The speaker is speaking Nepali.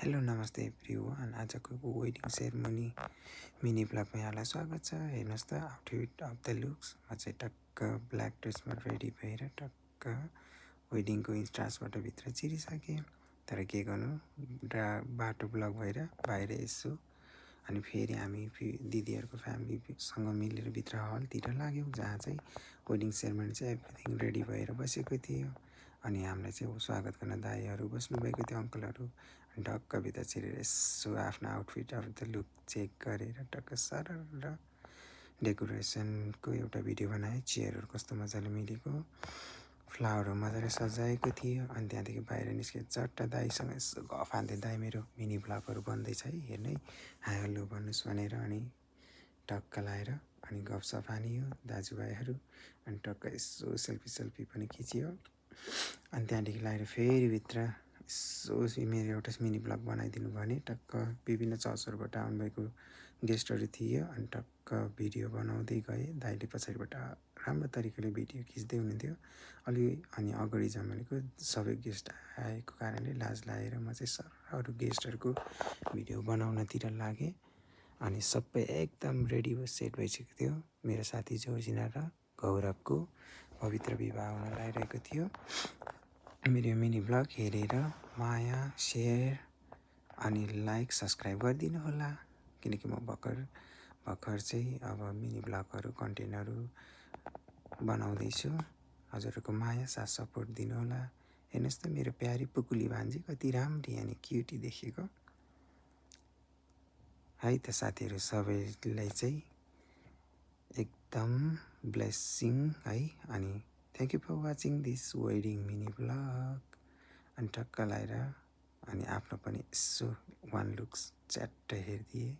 हेलो नमस्ते एभ्रिवान। आजको वेडिङ सेरेमनी मिनी ब्लगमा यहाँलाई स्वागत छ। हेर्नुहोस् त आउटफिट अफ द लुक्स। म चाहिँ टक्क ब्ल्याक ड्रेसमा रेडी भएर टक्क वेडिङको स्टार्सबाट भित्र छिरिसकेँ। तर के गर्नु, बाटो ब्लक भएर बाहिर यसो अनि फेरि हामी दिदीहरूको फ्यामिलीसँग मिलेर भित्र हलतिर लाग्यौँ, जहाँ चाहिँ वेडिङ सेरेमनी चाहिँ एभ्रिथिङ रेडी भएर बसेको थियो। अनि हामीलाई चाहिँ स्वागत गर्न दाईहरू बस्नुभएको थियो, अङ्कलहरू। अनि टक्क भित्र छिरेर यसो आफ्नो outfit of the look check गरेर टक्क सरर डेकोरेसनको एउटा भिडियो बनाएँ। चेयरहरू कस्तो मजाले मिलेको, फ्लावरहरू मजाले सजाएको थियो। अनि त्यहाँदेखि बाहिर निस्केँ, चट्ट दाईसँग यसो गफ हान्दै, दाई मेरो मिनी ब्लगहरू बन्दैछ है, हेर्नै हाई हेलो भन्नुहोस् भनेर। अनि टक्क लाएर अनि गफसफ हानियो दाजुभाइहरू। अनि टक्क यसो सेल्फी पनि खिचियो। अनि त्यहाँदेखि लाएर फेरि भित्र यसो मेरो एउटा मिनी ब्लग बनाइदिनु भने। टक्क विभिन्न चर्चहरूबाट आउनुभएको गेस्टहरू थियो। अनि टक्क भिडियो बनाउँदै गएँ। दाइले पछाडिबाट राम्रो तरिकाले भिडियो खिच्दै हुनुहुन्थ्यो अनि अगाडि जमानेको सबै गेस्ट आएको कारणले लाज लागेर म चाहिँ सर अरू गेस्टहरूको भिडियो बनाउनतिर लागेँ। अनि सबै एकदम रेडी सेट भइसकेको थियो। मेरो साथी जोर्जिना र गौरवको पवित्र विवाह हुन लागिरहेको थियो। मेरो मिनी ब्लग हेरेर माया, सेयर अनि लाइक, सब्सक्राइब गरिदिनु होला। किनकि म भर्खर चाहिँ अब मिनी ब्लगहरू कन्टेन्टहरू बनाउँदैछु। हजुरहरूको माया साथ सपोर्ट दिनु होला। हेर्नुहोस् त मेरो प्यारी पुकुली भान्जी कति राम्री अनि क्युटी देखेको है त। साथीहरू सबैलाई चाहिँ एकदम ब्लेसिङ है। अनि thank you for watching this wedding mini vlog. अनि टक्क लाएर अनि आफ्नो पनि यसो वान लुक्स च्याट्ट हेरिदिएँ।